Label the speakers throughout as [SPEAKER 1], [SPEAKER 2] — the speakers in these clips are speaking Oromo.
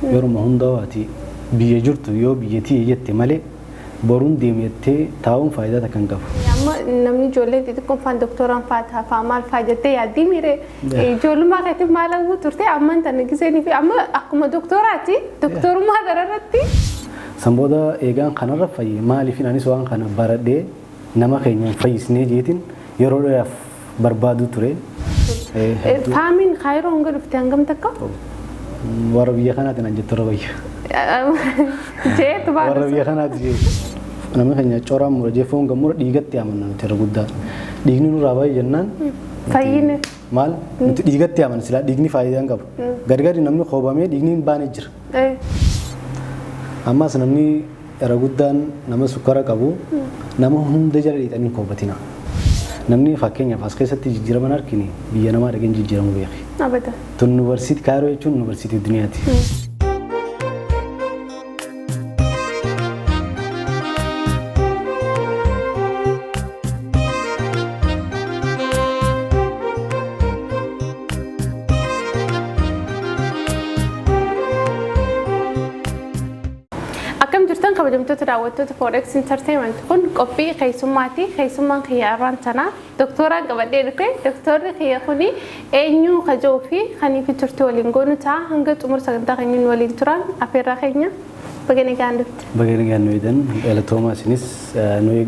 [SPEAKER 1] Yeruma hundaa ati biyya jirtu yoo biyya tiyya jette malee boruun deema jettee taa'uun faayidaa takka hin qabu.
[SPEAKER 2] Amma namni ijoolleen xixiqqoon faan doktoraan faa ta'a faa maal faa jettee yaaddii miire ijoollummaa keetti maal hawwuu turte amman tana giseenii fi amma akkuma doktoraati doktorummaa kanarratti.
[SPEAKER 1] San booda eegaan kanarra fayye maaliifin anis waan kana baradhee nama keenya hin fayyisnee jeetiin yeroo dheeraaf barbaaduu ture. Hedduu.
[SPEAKER 2] Faamiin kaayiroo hanga dhufte hangam takka?
[SPEAKER 1] Warra biyya kanaati naan jettu irra wayya.
[SPEAKER 2] Jeetu
[SPEAKER 1] Warra
[SPEAKER 2] baaduu.
[SPEAKER 1] biyya kanaati jee. Namni keenya coraan mura jee foon gammura dhiigatti amanna nuti irra guddaa. Dhiigni nurraa baay'ee jennaan
[SPEAKER 2] Fayyine.
[SPEAKER 1] maal nuti dhiigatti amanna silaa dhiigni faayidaa hin qabu. Gargari namni koobamee dhiigni hin baane jira. Ammas namni irra guddaan nama sukkara qabu nama hunda jala dhiixanii hin koobatina. Namni fakkeenyaaf as keessatti jijjiiraman argine biyya namaa dhaqeen jijjiiramu beeki.
[SPEAKER 2] Abada.
[SPEAKER 1] Tun yuunivarsiitii Kaayiroo jechuun yuunivarsiitii duniyaati.
[SPEAKER 2] Akkam jirtan kabajamtoota daawwattoota Forex Entertainment kun qophii keessummaati. Keessummaan kiyya arraan tanaa doktoraan qabadhee dhufe. Doktorri kiyya kuni eenyu kaja'uu fi kanii fi turtii waliin goonu ta'a. Hanga xumura sagantaa keenyaan waliin turan afeerraa keenya baga nagaan dhufte.
[SPEAKER 1] Baga nagaan nu eedan galatoomaa isinis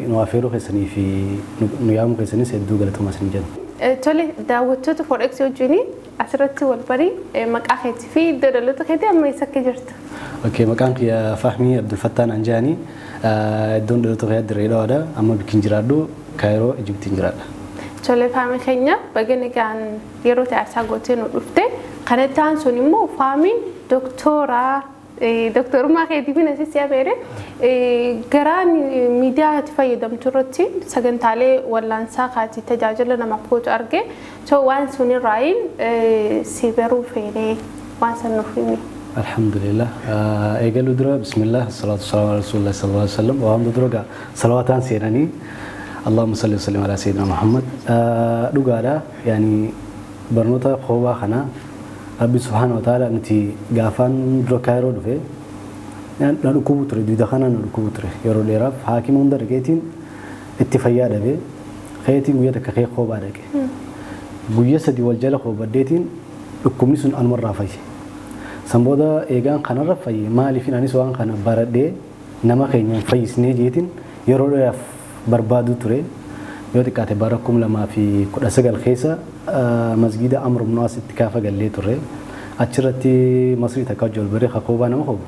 [SPEAKER 1] nu afeeruu keessanii fi nu yaamuu keessanis hedduu galatoomaa isin jenna.
[SPEAKER 2] Tole daawwattoota Forex wajjin asirratti wal barii maqaa keetii fi iddoo dhaloota keetii amma eessa akka jirtu?
[SPEAKER 1] Okay, maqaan kiyya Fahmii Abdulfattaa naan jedhani. Iddoon dhaloota kiyyaa Dirree Dhawaadha. Amma bikkin jiraadhu Kaayiroo Ijiptiin jiraadha.
[SPEAKER 2] Tole faamii keenya baga nagaan yeroo ta'e aarsaa gootee nu dhufte. Kanatti aansuun immoo faamiin doktooraa doktorummaa keetii fi nasi si afeere garaan miidiyaa ati fayyadamtu irratti sagantaalee wallaansaa kaati tajaajila namaaf gootu arge. So waan sunirraayin si baruu feenee waan san nuuf himi.
[SPEAKER 1] Alhamdulillah. Eegaluu dura bismillah salatu wassalamu ala rasulillah sallallahu alaihi wasallam. Waan hunda dura gaa salawaataan seenanii Allahumma salli wa sallim ala sayyidina Muhammad. Dhugaadha yaani barnoota koobaa kana Rabbi subhaanahu wa ta'ala nuti gaafaan dura Kaayiroo dhufe na dhukkubu ture duuda kana na dhukkubu ture yeroo dheeraaf haakima hunda dhaqeetiin itti fayyaa dhabe keetiin guyya takka kee koobaa dhaqe. Guyya sadi wal jala koobaddeetiin dhukkubni sun anumarraa fayye. San booda eegaan kanarra fayye maaliifin anis waan kana baradhee nama keenya hin fayyisnee jeetiin yeroo dheeraaf barbaaduu ture. Yoo xiqqaate bara 2019 keessa masgiida Amr ibn As itti kaafa gallee turre. Achirratti Masrii takka wajji wal baree koobaa nama koobu.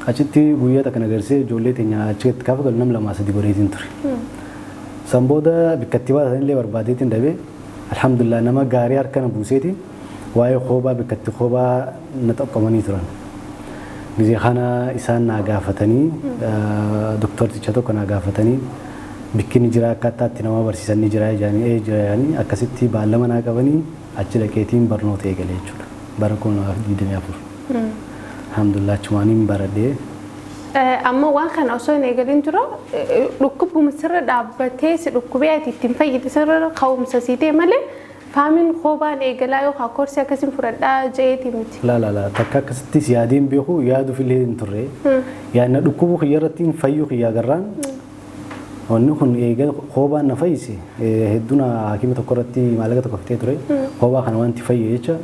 [SPEAKER 1] Achitti guyyaa takka na agarsiisee ijoollee teenya achitti kaafa galu nam lamaa sadi godheetiin ture. San booda bikka itti baatan illee barbaadeetiin dhabee alhamdulillah nama gaarii harka na buuseeti waa'ee koobaa bikka itti koobaa na xoqqomanii turan. Gizee kana isaan naa gaafatanii doktorticha tokko naa gaafatanii bikki ni jira akkaataa itti nama barsiisan ni jira jedhanii ee jira jedhanii akkasitti baallama naa qabanii achi dhaqeetiin barnoota eegale jechuudha. Bara 2024. Alhamdulillah achumaaniin baradhee.
[SPEAKER 2] Amma waan kana osoo hin eegalin dura dhukkubuma sirra dhaabbatee si dhukkubee ati ittiin fayyite sirra ka'umsa sii ta'e malee faamiin koobaan eegalaa yookaan koorsii akkasiin fudhadhaa je'eeti miti.
[SPEAKER 1] La la la takka akkasittis yaadeen beeku yaaduuf illee hin turre. Yaadna dhukkubuu kiyya irratti hin fayyuu kiyya agarraan wanni kun eega koobaan na fayyise hedduu na hakiima tokko irratti maallaqa tokko fixee ture. Koobaa kana wanti fayye jecha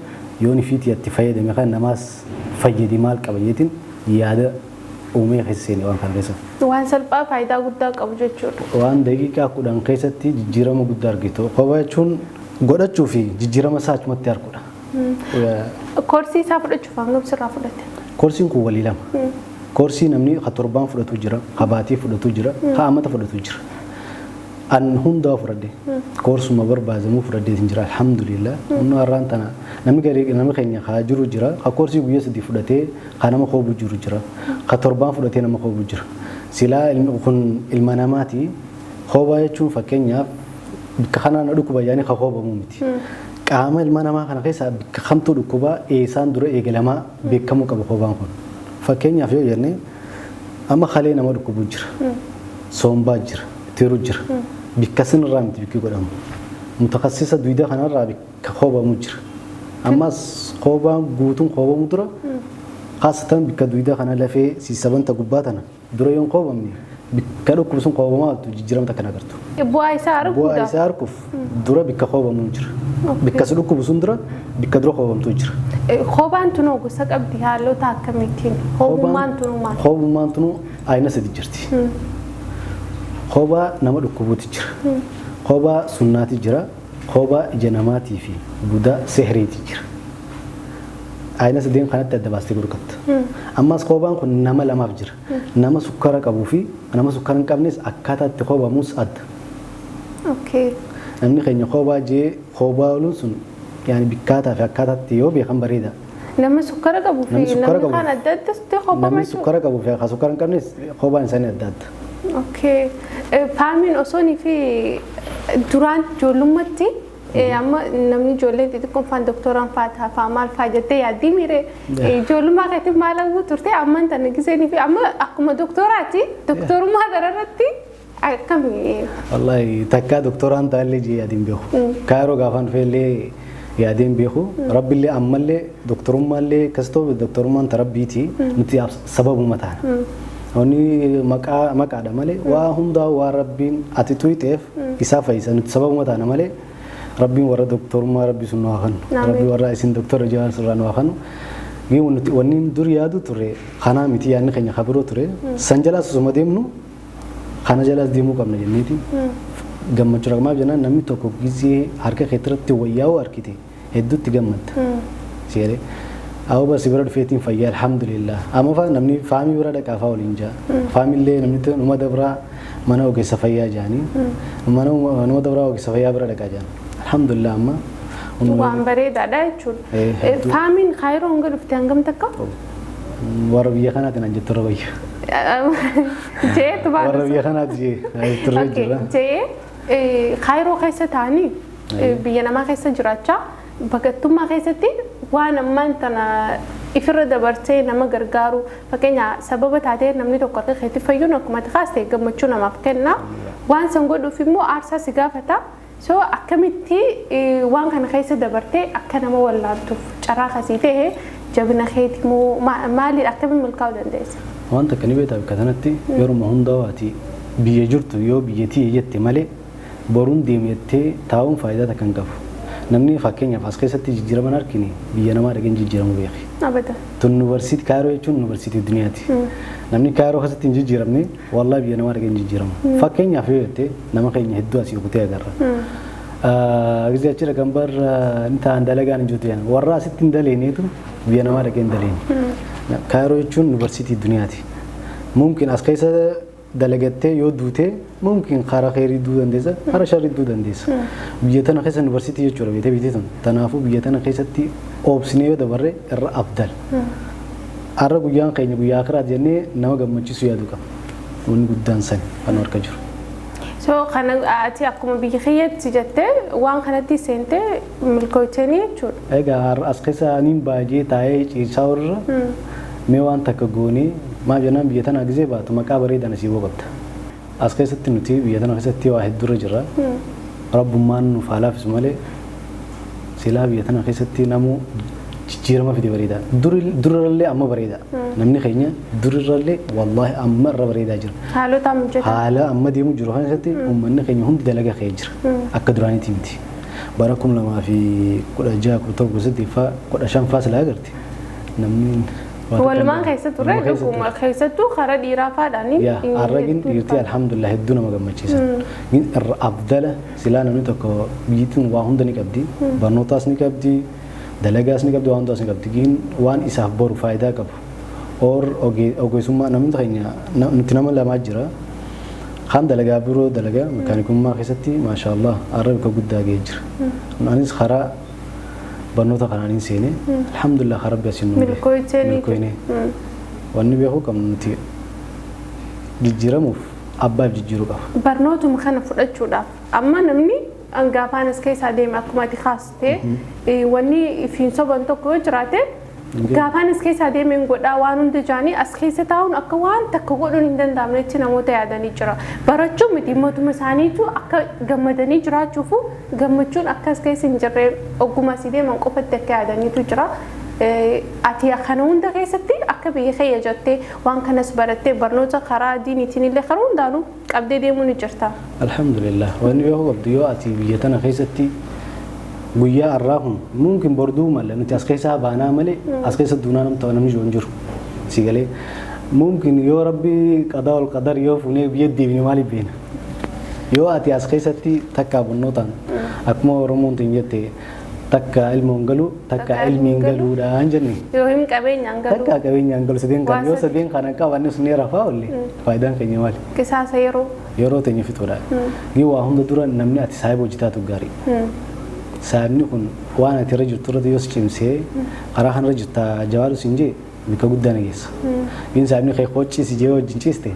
[SPEAKER 1] yoon ifiitii itti fayyadame kan namaas fayyadi maal qaba jeetiin yaada uumee keessa seene waan kana keessa.
[SPEAKER 2] Waan salphaa faayidaa guddaa qabu jechuudha.
[SPEAKER 1] Waan daqiiqaa 10 keessatti jijjiirama guddaa argitu. Koobaa jechuun godhachuu fi jijjiirama isaa achumatti arguudha.
[SPEAKER 2] Koorsii isaa fudhachuuf hangam sirraa fudhate?
[SPEAKER 1] Koorsiin kun walii lama. Koorsii namni ka torbaan fudhatu jira, ka baatii fudhatu jira, ka amata fudhatu jira. An hundaa fudhadhe. Koorsuma barbaadamuu fudhadheetiin jira alhamdulillah. Humna har'aan tana namni garii namni keenya ka jiru jira, ka koorsii guyyaa sadii fudhatee ka nama koobu jiru jira, ka torbaan fudhatee nama koobu jira. Silaa kun ilma namaati. Koobaa jechuun fakkeenyaaf bikka kanaa na dhukkuba jedhanii ka koobamuu miti. Qaama ilma namaa kana keessaa bikka kamtuu dhukkubaa eessaan dura eegalamaa beekamuu qaba koobaan kun. Fakkeenyaaf yoo jenne amma kalee nama dhukkubu jira. Sombaa jira. Tiru jira. Bikka sinirraa miti bikki godhamu. Mutakassisa duyda kanarraa bikka koobamu jira. Ammas koobaan guutuun koobamu dura Khaasatan bikka duyda kana lafee siisabanta gubbaa tana dura yoon qoobamne bikka dhukkubu sun qoobamaa ooltu jijjiiramta kan agartu.
[SPEAKER 2] Bu'aa isaa
[SPEAKER 1] Bu'aa
[SPEAKER 2] arguudha.
[SPEAKER 1] Isaa arguuf dura bikka qoobamuu jira. Bikka si dhukkubu sun dura bikka dura qoobamtu jira.
[SPEAKER 2] Koobaan tunuu gosa qabdi haalota akkamiitiin? Koobummaan tunuu maal?
[SPEAKER 1] Koobummaan tunuu ayina sadi jirti. Koobaa nama dhukkubuuti jira. Koobaa sunnaati jira. Koobaa ija namaatii fi budaa sehriiti jira. Ayina sadeen kanatti adda baastee gurgurta. Ammas koobaan kun nama lamaaf jira. Nama sukkara qabuu fi nama sukkara hin qabnes akkaataa itti koobamus adda. Namni keenya koobaa jee koobaa ooluun sun yaani bikkaataa fi akkaataatti yoo beekan bareeda.
[SPEAKER 2] Nama sukkara qabuu fi
[SPEAKER 1] Namni sukkara
[SPEAKER 2] namni
[SPEAKER 1] qabu.
[SPEAKER 2] kaan adda addatti koobama
[SPEAKER 1] Namni
[SPEAKER 2] jechuudha.
[SPEAKER 1] sukkara qabuu fi kan sukkara hin qabnes koobaan isaanii adda adda.
[SPEAKER 2] Okay. Faamiin osoonii fi duraan ijoollummaatti amma namni ijoolleen xixiqqoon faan doktoraan faa taafaa maal faa jettee yaaddii miire ijoollummaa keetti maal hawwuu turte ammaan tana giseenii fi amma akkuma doktoraati doktorummaa kanarratti akkami?
[SPEAKER 1] Wallahi takkaa doktoraan ta'allee jee yaadeen beeku. Kaayiroo gaafaan dhufeellee yaadeen beeku. Rabbillee ammallee doktorummaallee akkas ta'u doktorummaan ta rabbiiti nuti sababuma taana. Wanni maqaa maqaadha malee waa hundaa waan rabbiin ati tuyxeef isaa fayyisa nuti sababuma taana malee rabbiin warra doktorummaa rabbi sun nu haa kennu. Rabbi warra isin doktora jawaan sirraa nu haa kennu. Nuti wanni dur yaadu ture kanaa miti yaadni keenya kabiroo ture san jalaas osuma deemnu kana jalaas deemuu qabna jenneeti gammachuu raqmaaf jennaan namni tokko gizee harka keetirratti wayyaa'uu harkite hedduutti gammadda. Seeree awwa si bira dhufeetiin fayyaa alhamdulillah. Amma faa namni faamii bira dhaqaa faa waliin jaa. Faamillee namni numa dabraa mana ogeessa fayyaa jaanii mana numa dabraa ogeessa fayyaa bira dhaqaa jaan. Alhamdulillah amma.
[SPEAKER 2] Waan bareedaadha jechuudha. Faamiin kaayiroo hanga dhufte hangam takka?
[SPEAKER 1] Warra biyya kanaatiin an jettu irra wayya.
[SPEAKER 2] Jeetu baala.
[SPEAKER 1] Warra biyya kanaati jee turre jira.
[SPEAKER 2] Jee kaayiroo keessa taa'anii biyya namaa keessa jiraachaa baqattummaa keessatti waan ammaan tana ifirra dabarsee nama gargaaru fakkeenya sababa taatee namni tokko akka keetti fayyuun akkuma kaaste gammachuu namaaf kenna. Waan san godhuuf immoo aarsaa si gaafata. So akkamitti waan kana keessa dabartee akka nama wallaantuuf carraa kasii ta'e jabina keeti moo maaliin akkamiin milkaa'uu dandeessa?
[SPEAKER 1] Waan takka ni beektaa bakka kanatti yeruma hundaa ati biyya jirtu yoo biyyattii jette malee boruun deemettee taa'uun faayidaa takka hin qabu. Namni fakkeenyaaf as keessatti jijjiiraman argine biyya namaa dhaqeen jijjiiramu beeki.
[SPEAKER 2] Abada.
[SPEAKER 1] Tun yuunivarsiitii Kaayiroo jechuun yuunivarsiitii duniyaati. Namni Kaayiroo keessatti hin jijjiiramne wallahi biyya namaa dhaqeen jijjiiramu. Fakkeenyaaf yoo jette nama keenya hedduu asii kutee agarra. Gisee achi dhaqan bar ni ta'an dalagaan hin jirtu jedhan. Warra asitti hin daleeneetu biyya namaa dhaqee hin daleene. Kaayiroo jechuun yuunivarsiitii duniyaati. Mumkin as keessa dalagattee yoo duute mumkin karaa kheyrii du'uu dandeessa, karaa sharrii du'uu dandeessa. Biyya tana keessa yuunivarsiitii jechuudha beetee biyya tun. Kanaafuu biyya tana keessatti oobsinee yoo dabarre irra afdal. Har'a guyyaan keenya guyyaa akiraati jennee nama gammachiisuu yaaduu qabna. Wanni guddaan sani kan harka jiru.
[SPEAKER 2] So kana ati akkuma biyya kiyyatti jettee waan kanatti seentee milkooytanii jechuudha.
[SPEAKER 1] Egaa har'a as keessa aniin baay'ee taa'ee ciisaa warra mee waan takka goonee maal jennaan biyya tana gisee baatu maqaa bareedaan asii boo qabda. As keessatti nuti biyya tana keessatti waa hedduurra jirra. Rabbummaan nuuf haa laaffisu malee silaa biyya tana keessatti namuu jijjiirama fide bareedaa. Durirrallee amma bareeda. Namni keenya durirrallee wallaahi amma irra bareedaa jira.
[SPEAKER 2] Haalota mijataa.
[SPEAKER 1] Haala amma deemu jiru kana keessatti uummanni keenya hundi dalagaa ka'ee jira. Akka duraaniitii miti. Bara 2016 17 18 faa 15 faa silaa agarti. Namni
[SPEAKER 2] Walumaan keessa turre dhuguma keessattuu karaa dhiiraa faadhaanii.
[SPEAKER 1] Yaa harragin dhiirtii alhamdulillah hedduu nama gammachiisa. Irra afdala silaa namni tokko biyyittiin waa hunda ni qabdi. Barnootaas ni qabdi. Dalagaas ni qabdi waan hundaas ni qabdi. Gin waan isaaf boru faayidaa qabu. Or ogeessummaa namni keenya nuti nama lamaa jira. Kan dalagaa biroo dalagaa mekaanikummaa keessatti maashaallah har'a bakka guddaa ga'ee jira. Anis karaa barnoota kanaan hin seene alhamdulillah karaa rabbi asiin nu ga'e.
[SPEAKER 2] Milkooyne.
[SPEAKER 1] Wanni beekuu qabnu nuti jijjiiramuuf abbaaf jijjiiruu qaba.
[SPEAKER 2] Barnootuma kana fudhachuudhaaf amma namni hangaafaan as keessaa deeme akkuma ati kaastee wanni ifiin soban tokko yoo jiraate gaafaan as keessaa deemeen godhaa waan hunda jaanii as keessa taa'uun akka waan takka godhuun hin danda'amnetti namoota yaadanii jira. Barachuu miti mootummaa isaaniitu akka gammadanii jiraachuufu gammachuun akka as keessa hin jirre ogummaa asii deeman qofatti akka yaadaniitu jira. Ati kana hunda keessatti akka biyya kiyya jettee waan kanas barattee barnoota karaa diiniitiin illee karaa hundaanuu qabdee deemuu ni jirta.
[SPEAKER 1] Alhamdulillah. Wanni yoo qabdu yoo ati biyya tana keessatti guyyaa har'aa kun mumkin borduu malee nuti as keessaa baanaa malee as keessa duunaa namni namni jiru hin jiru. Si galee mumkin yoo Rabbi qadaa ol qadar yoo fuunee biyya deebine maaliif beena? Yoo ati as keessatti takka barnootaan akkuma Oromoon hin jette, takka ilmoon galu, takka ilmiin galuudhaan jenne.
[SPEAKER 2] Yoo hin qabeenyaan galu.
[SPEAKER 1] Takka qabeenyaan galu, sadeen kan yoo sadeen kana qabanne sun rafaa oolle, faayidaan keenya maali?
[SPEAKER 2] Qisaasa yeroo.
[SPEAKER 1] Yeroo teenya fixuudha. Gii waa hunda dura namni ati saahiba hojjetaatu gaarii. Saahibni kun waan ati irra jirtu irratti yoo si cimsee karaa kanarra jirta jabaadhu siin jee, bikka guddaa na geessa. Gin saahibni kee qoccii si jee wajjin ciiste,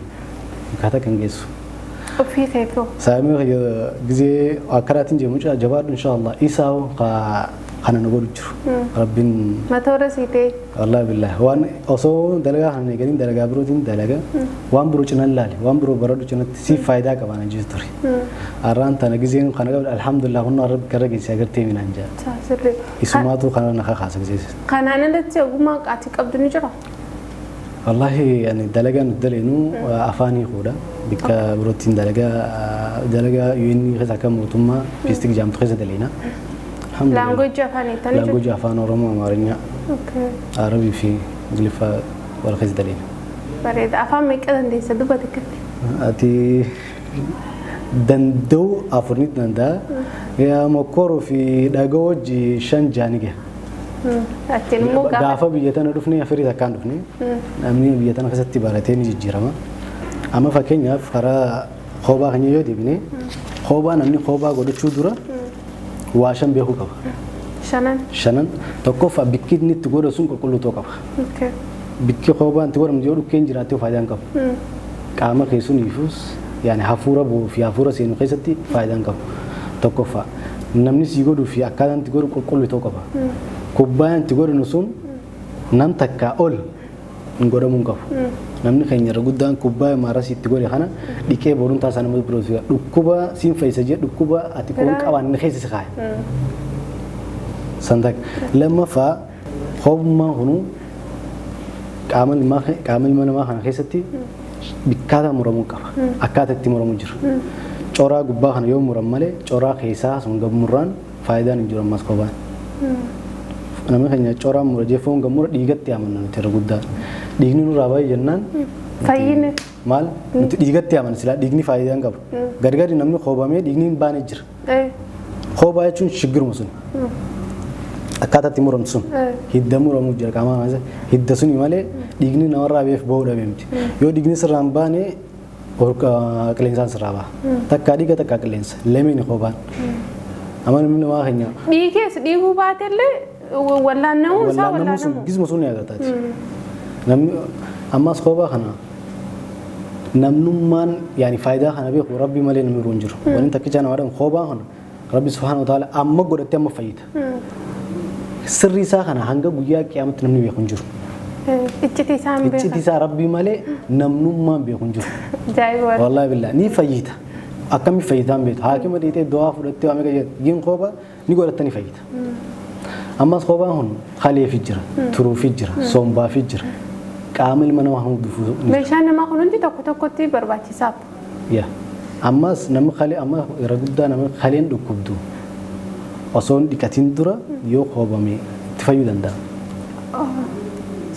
[SPEAKER 1] bikka takka hin geessu.
[SPEAKER 2] Ofii keetoo.
[SPEAKER 1] Saahibni kee gizee akkanaatiin jee, mucaa jabaadhu, inshallah isaa kana nu godhu jiru. Rabbiin
[SPEAKER 2] Matoora sii ta'e.
[SPEAKER 1] Wallahi billahi, waan osoo dalagaa kana hin eegalin dalagaa birootiin dalaga waan biroo cinaan laali, waan biroo baradhu cinatti siif faayidaa qaba na jiru ture. Har'aan tana gizeen kana qabdu, alhamdulillah, kunoo rabbi karra geessee agartee minaan jaa.
[SPEAKER 2] Sirrii.
[SPEAKER 1] Isumaatu kana na kakaasa gizee.
[SPEAKER 2] Kanaan alatti ogummaa ati qabdu ni jira?
[SPEAKER 1] Wallahi ani dalagaa nuti daleenu afaan hiikuudha. Bikka birootiin dalagaa dalagaa UN keessa akka mootummaa piistik jaamtu keessa daleena.
[SPEAKER 2] Language afaan hiiktanii jiru?
[SPEAKER 1] Language afaan Oromoo, Amaarinyaa, Arabii fi Ingiliffaa wal keessa daleena.
[SPEAKER 2] Bareeda. Afaan meeqa dandeessa dubbate akkatti?
[SPEAKER 1] Ati danda'u afurni danda'a. Yaa mokkoruu fi dhaga'uu wajji shan jaani gaha.
[SPEAKER 2] Achiin immoo gaafa
[SPEAKER 1] Gaafa biyya tana dhufne afirii takkaan dhufne, namni biyya tana keessatti baratee ni jijjiirama. Amma fakkeenyaaf karaa koobaa keenya yoo deebine, koobaa namni koobaa godhachuu dura waa shan beekuu qaba.
[SPEAKER 2] Shanan.
[SPEAKER 1] Shanan tokkoffaa, bikki inni itti godhu sun qulqulluu ta'uu qaba. Bikki koobaan itti godhamu yoo dhukkeen jiraatte faayidaa hin qabu. Qaama keessuniifus yaani hafuura bu'uu fi hafuura seenu keessatti faayidaa hin qabu. Tokkoffaa, namni sii godhuu fi akkaataan itti godhu qulqulluu ta'uu qaba. Kubbaayaan itti godhanu sun nam takkaa ol hin godhamuu hin qabu. Namni keenya irra guddaan kubbaaya maarasii itti godhe kana dhiqee boruun taasisaa nama biroo fi dhukkuba siin fayyisa jee dhukkuba ati kun qabaan keessa si kaaya. Santak lammaffaa, koobummaan kunuu qaama ilma namaa kana keessatti bikkaataa muramuu qaba. Akkaataa itti muramu jira. Coraa gubbaa kana yoo muran malee coraa keessaa sun gammurraan faayidaan hin jiru ammas kophaan. Namni keenya coraa mura jee foon gammura dhiigatti amanna nuti irra guddaa. Dhiigni nurraa baay'ee jennaan
[SPEAKER 2] Fayyine.
[SPEAKER 1] Maal nuti dhiigatti amanna, silaa dhiigni faayidaa hin qabu. Gargari namni koobamee dhiigni hin baane jira. Koobaa jechuun shiggiruma sun. Akkaataa itti muramtu sun. Hidda muramuu jira qaama keessa. Hidda suni malee dhiigni namarraa beef bahuu dhabe miti. Yoo dhiigni sirraa hin baane, qilleensaan sirraa baha. Takkaa dhiiga, takkaa qilleensa. Lameen koobaan. Amma namni namaa keenya
[SPEAKER 2] Dhiigees dhiiguu baatellee wallaannamuu isaa
[SPEAKER 1] wallaannamuu sun
[SPEAKER 2] wallaannamuu.
[SPEAKER 1] Gizma sun ni agartaati. Namni ammas koobaa kana namnummaan yaani faayidaa kana beeku Rabbi malee namni biroo hin jiru. Wanni takkicha nama dhabu koobaa kana Rabbi subhaanahu wa ta'ala amma godhattee amma fayyita. Sirri isaa kana hanga guyyaa qiyaamatti namni beeku hin jiru.
[SPEAKER 2] Iccitii isaa hin
[SPEAKER 1] Iccitii
[SPEAKER 2] beekan.
[SPEAKER 1] isaa Rabbi malee namnummaan beeku hin jiru.
[SPEAKER 2] Ajaa'iba.
[SPEAKER 1] Wallaahi billahi ni fayyita. Akkami fayyitaan beektu? Haakima dhiitee du'aa fudhattee waa meeqa jedhe gin koobaa ni godhatta, ni fayyita. Ammas koobaan kun kaleefi jira, turuufi jira, sombaafi jira. Qaama ilma namaa hundufuu ni jira.
[SPEAKER 2] Meeshaan namaa kun hundi tokko tokkotti barbaachisaaf.
[SPEAKER 1] Yaa. Ammas namni kalee amma irra guddaa namni kaleen dhukkubdu osoo hin dhiqatin dura yoo koobame itti fayyuu danda'a.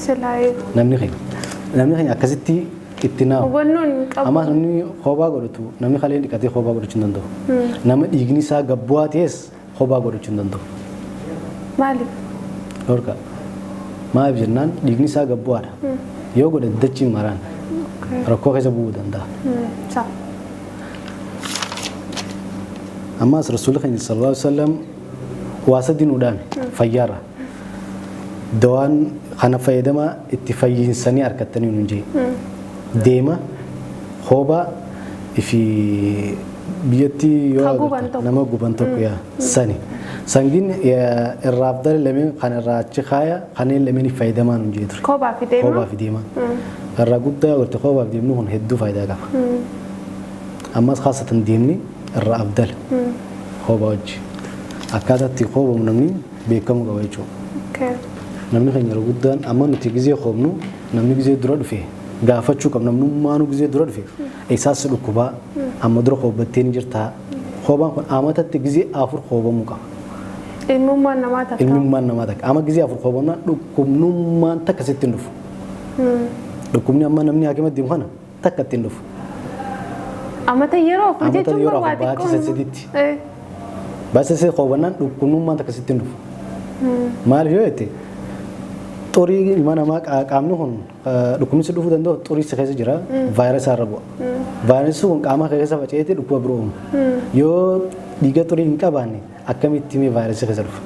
[SPEAKER 2] Silaa
[SPEAKER 1] Namni keenya. Namni keenya akkasitti itti naamu.
[SPEAKER 2] Hubannoon hin qabu.
[SPEAKER 1] Ammas namni koobaa godhatu, namni kaleen dhiqatee koobaa godhachuu hin danda'u. Nama dhiigni isaa gabbu'aa ta'es koobaa godhachuu hin danda'u.
[SPEAKER 2] Maaliif?
[SPEAKER 1] Dhorka. Maaliif jennaan, dhiigni isaa gabbu'aadha. Yoo godhate dachiin maraan rakkoo keessa bu'uu danda'a.
[SPEAKER 2] Sa.
[SPEAKER 1] Ammas Rasuulli keenya sallallahu alaihi wasallam waa sadi nu dhaame fayyaarra. Dawaan kana fayyadama itti fayyinsanii harkattanii nuun jee. Deema, koobaa fi biyyatti yoo
[SPEAKER 2] Ka guban
[SPEAKER 1] agartan
[SPEAKER 2] tokko.
[SPEAKER 1] Nama guban tokko yaa sani. Sangiin irraaf dale lameen kan irraa achi kaaya kanneen lameen fayyadamaa nuun jee ture.
[SPEAKER 2] Koobaa fi deema.
[SPEAKER 1] Koobaa fi deema. Irraa guddaa gorte koobaa fi deemni kun hedduu faayidaa qaba. Ammas haasatan deemni irraa afdala. Koobaa wajji. Akkaataa itti koobamu namni beekamuu qaba jechuudha.
[SPEAKER 2] Okay.
[SPEAKER 1] Namni keenya yeroo guddaan amma nuti gizee hoobnu, namni gizee dura dhufe gaafachuu qabna. Namnummaanuu gizee dura dhufe eessaas si dhukkubaa, amma dura hoobbattee ni jirtaa. Hoobaan kun amatatti gizee 4 hoobamuu qaba.
[SPEAKER 2] Ilmummaan namaa takka.
[SPEAKER 1] Ilmummaan namaa takka. Amma gizee 4 hoobamnaan dhukkubnummaan takka sitti hin dhufu. Dhukkubni amma namni haakima deemu kana takka itti hin dhufu.
[SPEAKER 2] Amata yeroo 4
[SPEAKER 1] Amata
[SPEAKER 2] jechuun
[SPEAKER 1] yeroo 4
[SPEAKER 2] waa
[SPEAKER 1] baatii
[SPEAKER 2] xiqqoo.
[SPEAKER 1] sadiitti. Baatii sadii hoobannaan dhukkubnummaan takka sitti hin dhufu. Maaliif yoo jette, xurii ilma namaa qaamni kun dhukkubni si dhufuu danda'u xurii si keessa jira, vaayirasii irra bu'a. Vaayirasii kun qaama kee keessa faca'eeti dhukkuba biroo uuma. Yoo dhiiga xurii hin qabaanne akkamitti mee vaayirasii keessa dhufa?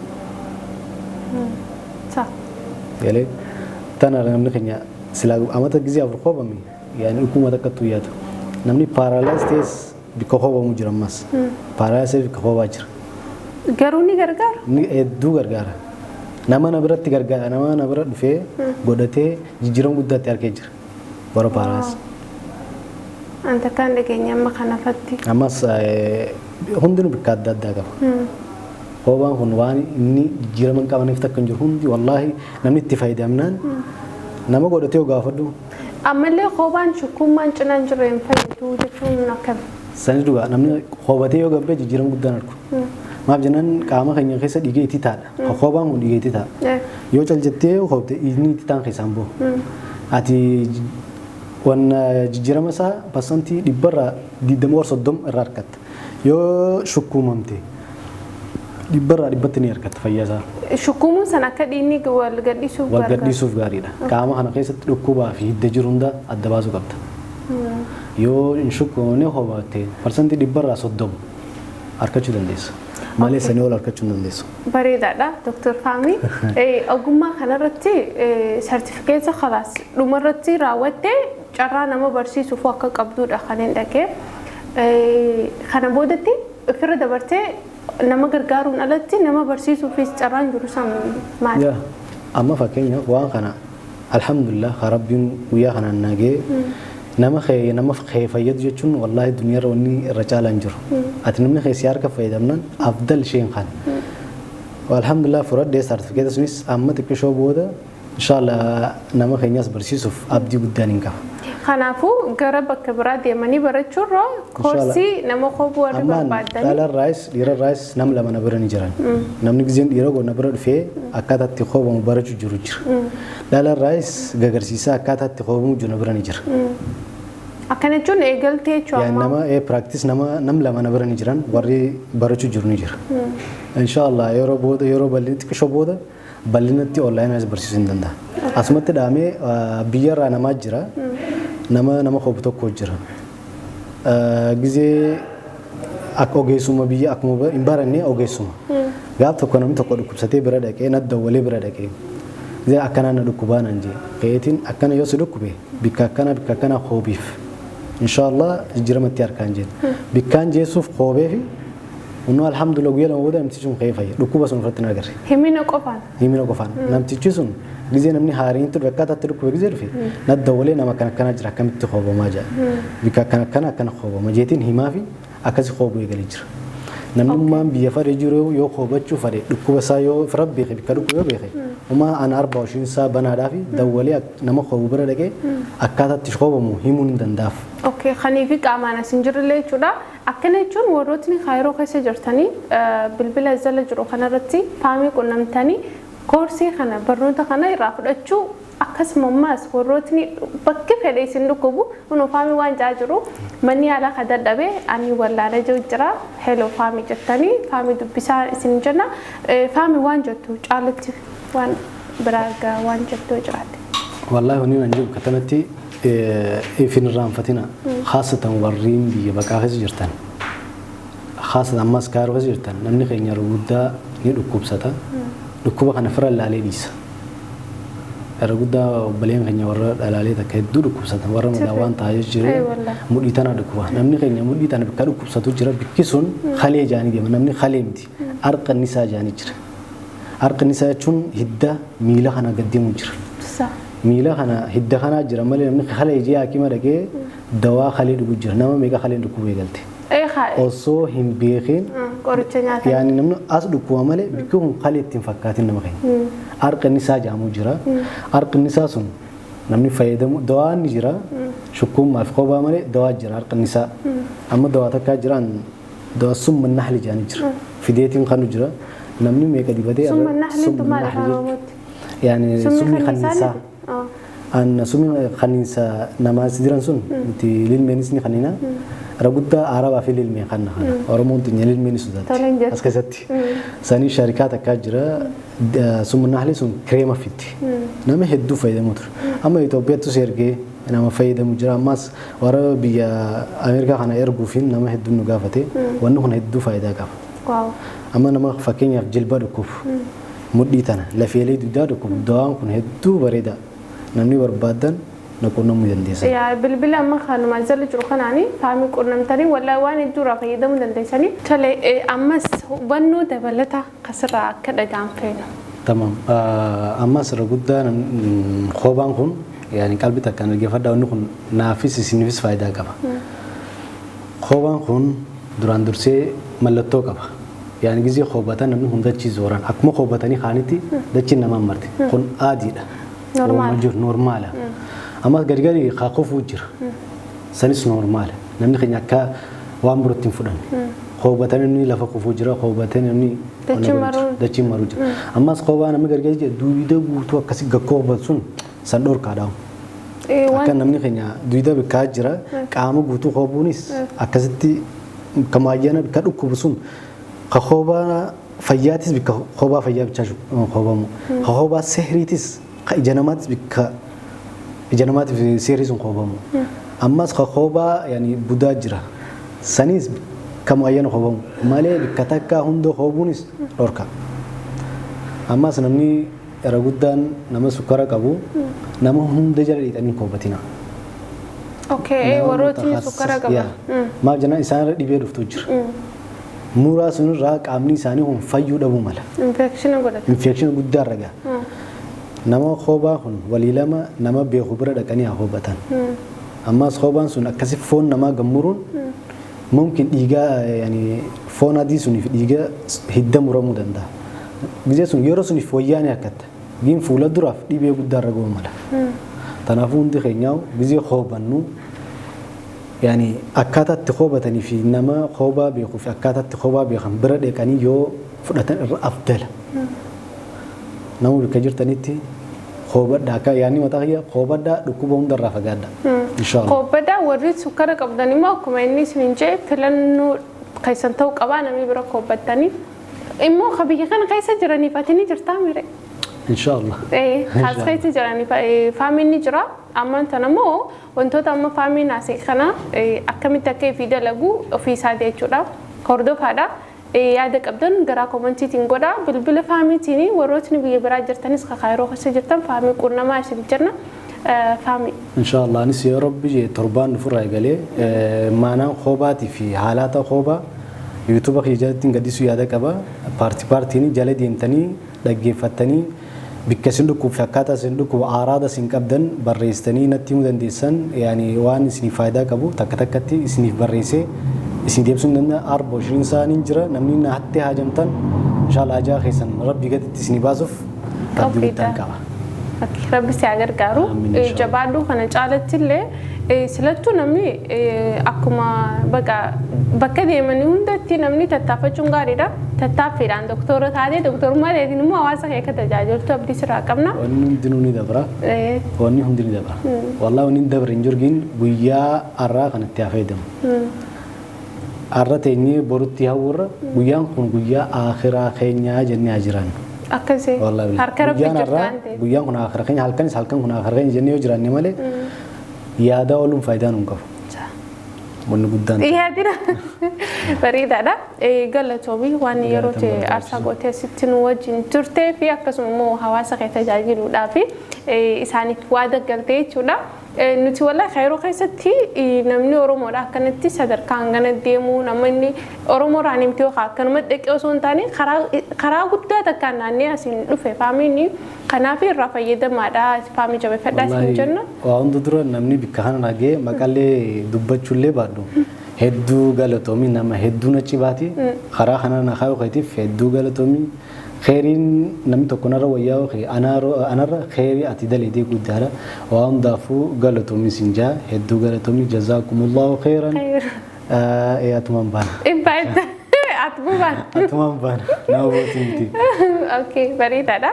[SPEAKER 1] Galee tana namni keenya silaa amata gizee 4 hoobame, yaani dhukkubuma takkattuu yaadu. Namni paralyze ta'es bikka hoobamu jira ammas. Paralyze ta'es bikka hoobaa jira.
[SPEAKER 2] Garuu ni gargaara?
[SPEAKER 1] Ni hedduu gargaara. Nama na biratti gargaara, nama na bira dhufee godhatee jijjiirama guddaatti argee jira. Warra paralyze.
[SPEAKER 2] Anta kan dhageenya amma kanafatti.
[SPEAKER 1] Ammas hundinuu bikka adda addaa qaba. Hoobaan kun waan inni jijjiirama hin qabneef takka hin jiru, hundi wallaahi namni itti fayyadamnaan nama godhatee yoo gaafadhu.
[SPEAKER 2] Ammallee hoobaan shukkuummaan cinaa hin jirre hin fayyadu jechuun akkami?
[SPEAKER 1] Sanis dhugaa, namni hoobatee yoo gabbee jijjiirama guddaan argu. Maaf jennaan qaama keenya keessa dhiiga itti taadha. Hoobaan kun dhiiga itti ta'a. Yoo cal jettee hoobte dhiigni itti taan keessaan bu'u. Ati wanna jijjiirama isaa 20% or 30% irraa argatta. Yoo shukkuumamte 100% ni argatta fayyaa isaa.
[SPEAKER 2] Shukkuumuun sana akka dhiigni wal gadhiisuuf
[SPEAKER 1] Wal
[SPEAKER 2] gargaara.
[SPEAKER 1] gadhiisuuf gaariidha. Qaama kana keessatti dhukkubaa fi hidda jiru hunda adda baasuu qabda. Yoo hin shukkuumamne hoobatte 30% argachuu dandeessa. Malee sanii ol argachuu hin dandeessu.
[SPEAKER 2] Bareedaadha, Dr. Faamii. Ogummaa kanarratti sartifikeeta khalaas dhumarratti raawwattee carraa nama barsiisuuf akka qabdudha kan hin dhagee. Kana boodatti ofirra dabartee nama gargaaruun alatti nama barsiisuufis carraan jiru san maali?
[SPEAKER 1] Yaa amma fakkeenyaaf waan kana alhamdulillah rabbiin guyyaa kanaan nagee nama kee nama kee fayyadu jechuun wallaahi duniyaarra wanni irra caalaa hin jiru. Ati namni kee si harka fayyadamnaan afdal isheen kan. Alhamdulillah fudhadhee sartifikeeta sunis amma xiqqishoo booda inshallah nama keenyas barsiisuuf abdii guddaan hin qaba.
[SPEAKER 2] Kanaafuu gara bakka biraa deemanii barachuurra koorsii nama koobuu warri
[SPEAKER 1] Ammaan
[SPEAKER 2] barbaadanii.
[SPEAKER 1] dhalarraayis dhiirarraayis nam lama na bira ni jiran. Namni gizeen dhiira na bira dhufee akkaataa itti koobamu barachuu jiru jira. Dhalarraayis gagarsiisaa akkaataa itti koobamu jiru na bira ni jira.
[SPEAKER 2] Akkana jechuun eegaltee jechuudha
[SPEAKER 1] Yaa
[SPEAKER 2] ammaa.
[SPEAKER 1] Nama practice nama nam lama na bira ni jiran, warri barachuu jiru ni jira. Inshallah yeroo booda, yeroo bal'ina xiqqishoo booda bal'inatti onlaayinaanis barsiisuu hin danda'a. Asumatti dhaamee biyyarraa namaa jira. Nama nama koobu tokko jira. Gizee akka ogeessuma biyya akkuma hin baranne ogeessuma. Gaaf tokko namni tokko dhukkubsatee bira dhaqee na dawwalee bira dhaqee. Gizee akkanaa na dhukkubaa naan jee. Ka'eetiin akkana yoo si dhukkube bikka akkana bikka akkana koobiif. Inshallah jijjiiramatti harkaan jeen. Bikkaan jeessuuf koobee fi Innoo alhamdulillah guyyaa 2 booda namtichi sun ka'ee fayya. Dhukkuba sun irratti hin agarre.
[SPEAKER 2] Himina qofaan.
[SPEAKER 1] Himina qofaan. Namtichi sun gizee namni haariin dhufe akkaataa itti dhukkube gizee dhufe na dawwalee nama akkana akkanaa jira akkamitti koobamaa jira. Bikka akkana akkana akkana koobama jeetiin himaa fi akkasi koobuu eegalee jira. Namnummaan biyya fadhe jiru yoo koobachuu fadhe dhukkuba isaa yoo ofirra beeke, bikka dhukkuba yoo beeke, homaa ana arba ishiin isaa banaadhaa fi dawwalee nama koobu bira dhaqee akkaataa itti koobamu himuun hin danda'aaf.
[SPEAKER 2] Okay, kanii fi qaamaan as hin jirrellee jechuudha. Akkana jechuun warrootni Kaayiroo keessa jirtanii bilbila jala jiru kanarratti Faamii qunnamtanii koorsii kana barnoota kana irraa fudhachuu, akkasuma ammaas warrootni bakki fedhe isin dhukkubu kunoo Faamii waan jaa jiru manni yaalaa ka dadhabe ani wallaana jiru jira, hello Faamii jettanii Faamii dubbisaa isin jenna. Faamii waan jettu caalatti waan biraa egaa waan jettu yoo jiraatte.
[SPEAKER 1] Wallaahi wanni nan jedhu katanatti ifin irraanfatina, khaasatan warriin biyya baqaa keessa jirtan, khaasatan ammas Kaayiroo keessa jirtan, namni keenya yeroo guddaa ni dhukkubsata, dhukkuba kana fira laalee dhiisa. Yeroo guddaa obboleen keenya warra dhalaalee takka hedduu dhukkubsatan, warra madaa waan ta'aa jiru mudhii tana dhukkuba. Namni keenya mudhii tana bikka dhukkubsatu jira, bikki sun kalee jaanii deema, namni kalee miti, arqanni isaa jaanii jira. Arqanni isaa jechuun hidda miila kana gad deemu jira. Miila kana hidda kanaa jira malee namni kalee ijee haakima dhaqee dawaa kalee dhugu jira. Nama meeqa kaleen dhukkuba eegalte. Osoo hin beekin
[SPEAKER 2] Qoricha nyaatan.
[SPEAKER 1] Yaani namni as dhukkuba malee bikki kun kalee ittiin fakkaatin nama keenya. Harqinni isaa jaamu jira. Harqinni isaa sun namni fayyadamu dawaan ni jira. Shukkuummaa fi kophaa malee dawaa jira harqinni isaa. Amma dawaa takkaa jiraan dawaa summa nahli jaanii jira. Fideetiin kanu jira. Namni meeqa dibatee
[SPEAKER 2] Summa nahliin maal afaan Oromootti?
[SPEAKER 1] Yaani summi kanniisaa. An summi kanniisa namaa si jiran sun nuti lilmeenis ni kannina. Raguddaa Arabaa fi lilmee kanna kana. Oromoon tinya lilmeen sodaatti. As keessatti. Sanii sharikaa takkaa jira. Summa nahli sun kireema fitti. Nama hedduu fayyadamu ture. Amma Itoophiyaattus ergee nama fayyadamu jira. Ammas warra biyya Ameerikaa kana erguufiin nama hedduu nu gaafate. Wanni kun hedduu faayidaa qaba. Amma nama fakkeenyaaf jilba dhukkubu. Mudhii tana lafeelee dugdaa dhukkubu. Dawaan kun hedduu bareeda. Namni barbaadan na quunnamuu dandeessa.
[SPEAKER 2] Yaa bilbila amma kanuma jala jiru kanaani faamii quunnamtanii wallaahi waan hedduu irraa fayyadamuu dandeessanii. Tole ammas hubannoo dabalataa kasirraa akka dhagaan feenu.
[SPEAKER 1] Tamam. Ammas irra guddaa koobaan kun yaani qalbii takkaan dhaggeeffadhaa wanni kun naafis isiniifis faayidaa qaba. Koobaan kun duraan dursee mallattoo qaba. Yaani gizee koobatan namni kun dachii zooran akkuma koobatanii kaanitti dachiin namaan marte kun aadiidha.
[SPEAKER 2] Normaala.
[SPEAKER 1] Jiru normaala. Ammas gadi gadi kofuu jira. Sanis normaala. Namni keenya akka waan birootti hin fudhanne. Koobatanii namni lafa kofuu jira koobatanii namni dachiin maruu jira. Ammas koobaa namni gadi gadi duwida guutuu akkasii gakkoo koobatu sun san dhorkaadha. Akka namni keenya duwida bikkaa jira qaama guutuu koobuunis akkasitti kamaayyaana bikka dhukkubu sun ka koobaa fayyaatis bikka koobaa fayyaa bichaa koobamu. Ka koobaa sehriitis ka ija namaatis bikka ija namaatiif seerri sun koobamu. Ammas ka koobaa yaani budaa jira. Sanis kamaayyaana koobamu. Malee bikka takkaa hunda koobuunis dhorka. Ammas namni irra guddaan nama sukkara qabu nama hunda jala dhiitanii koobatina.
[SPEAKER 2] Okay, warrootni sukkara qaban.
[SPEAKER 1] Maal jennaan isaan irra dhibee dhuftu jira. Muraa sunirraa qaamni isaanii kun fayyuu dhabuu mala.
[SPEAKER 2] Infekshinii godhata.
[SPEAKER 1] Infekshinii guddaa irra gaha. Nama koobaa kun walii lama nama beeku bira dhaqanii haa koobatan. Ammas koobaan sun akkasi foon namaa gammuruun mumkin dhiigaa yaani foon adii suniif dhiiga hidda muramuu danda'a. Gizee sun yeroo suniif wayyaa ni harkatta. Giin fuula duraaf dhibee guddaa irra ga'uu mala. Kanaafuu hundi keenyaa gizee koobannu yaani akkaataa itti koobatanii fi nama koobaa beekuu fi akkaataa itti koobaa beekan bira dhaqanii yoo fudhatan irra afdala. Nama bakka jirtanitti koobadhaa akka yaani mataa kiyya koobadhaa dhukkuba hundarraa fagaadhaa. Inshaallah.
[SPEAKER 2] Koobadhaa warri sukkara qabdan immoo akkuma inni isiniin jedhe filannoo keessan ta'uu qabaa namni bira koobattanii. Immoo ka biyya kana keessa jiraniif ati ni jirtaa mire?
[SPEAKER 1] Inshaallah.
[SPEAKER 2] As keessa jiraniif faamiin ni jira. Ammaan tana immoo wantoota amma faamiin asii kana akkamitti akka ifii dalagu ofii isaati jechuudha. Hordofaadha. Yaada qabdan garaa koomentiitiin godha. Bilbila faamiitiin warrootni biyya biraa jirtanis kaayiroo keessa jirtan faamii qunnamaa isin jenna. Faamii.
[SPEAKER 1] Inshaallah anis yoo rabbi jee torbaan dhufurraa eegalee maanaan koobaatii fi haalata koobaa yuutuuba kiyya jalatti gaddisuu yaada qaba. Paartii paartiin jala deemtanii dhaggeeffattanii bikka isin dhukkubu fi akkaataa isin dhukkubu aaraada isin qabdan barreessitanii natti himuu dandeessan yaani waan isiniif faayidaa qabu takka takkatti isiniif barreessee isin deebisuu hin danda'a. Arba ishiriin isaanii jira namni na hattee haajamtan inshaallah hajaa keessan rabbi gaditti isinii baasuuf abdii guddaan qaba.
[SPEAKER 2] Rabbi si haa gargaaru. Jabaadhu kana caalatti illee silattuu namni akkuma bakka deemanii hundatti namni tattaafachuun gaariidha. Tattaaffiidhaan doktora taatee doktorummaa ta'eetiin immoo hawaasa kee akka tajaajiltu abdii sirraa qabna.
[SPEAKER 1] Wanni hundinuu ni dabra. Wanni hundi ni dabra. Wallaahi wanni hin dabre hin jirgiin guyyaa har'aa kanatti haa fayyadamu. Har'a teenyee borutti hawwurra guyyaan kun guyyaa akhiraa keenyaa jennee haa jiraannu.
[SPEAKER 2] Akkasii. Harka rabbi jirtu waan ta'eef.
[SPEAKER 1] Guyyaan kun akhiraa keenya halkanis halkan kun akhiraa keenya jennee yoo jiraanne malee yaada ooluun faayidaa nuun qabu. Wanni guddaan.
[SPEAKER 2] Yaadina bareedaadha. Galatoomii waan yeroo ta'e aarsaa gootee asitti nu wajjin turtee fi akkasuma immoo hawaasa kee tajaajiluudhaaf isaaniif waa daggaltee jechuudha. Nuti wallahi yeroo keessatti namni Oromoodha akkanatti sadarkaa hangana deemuu namni Oromoodhaan himti yookaan akkanuma dhaqee osoo hin taane karaa guddaa takkaan naannee asiin dhufe faamiin kanaaf irraa fayyadamaadha faamii jabeeffadhaa isin jenna.
[SPEAKER 1] Waa hunda dura namni bikka kana dhagee maqallee dubbachuullee baadhu Hedduu galatoomii, nama hedduu na cibaati. Karaa kana na kaayuu keetiif hedduu galatoomii. Kheyriin namni tokko narra wayyaa'u kee anarra kheyrii ati daleedee guddaadha. Waa hundaafuu galatoomii sin jaa, hedduu galatoomii, jazaakumullahu kheyran.
[SPEAKER 2] Kheyr.
[SPEAKER 1] Atumaan baana.
[SPEAKER 2] Impaayit ati bubaan.
[SPEAKER 1] Atumaan baana. Nama bootii miti.
[SPEAKER 2] Okay, bareedaadha.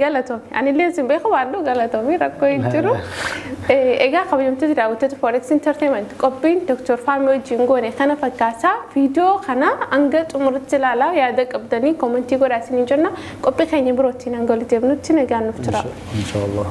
[SPEAKER 2] Galatoomi. Anillee sin beeku baadhu, galatoomi, rakkoo hin jiru. Egaa kabajamtoota daawwattoota Forex Entertainment, qophiin Dr. Faamii wajjin goone kana fakkaataa. Viidiyoo kana hanga xumuritti ilaalaa, yaada qabdanii comment godhaa isiniin jenna. Qophii keenya birootiin hanga walitti deebinutti nagaan nuuf tura.
[SPEAKER 1] Inshaallah.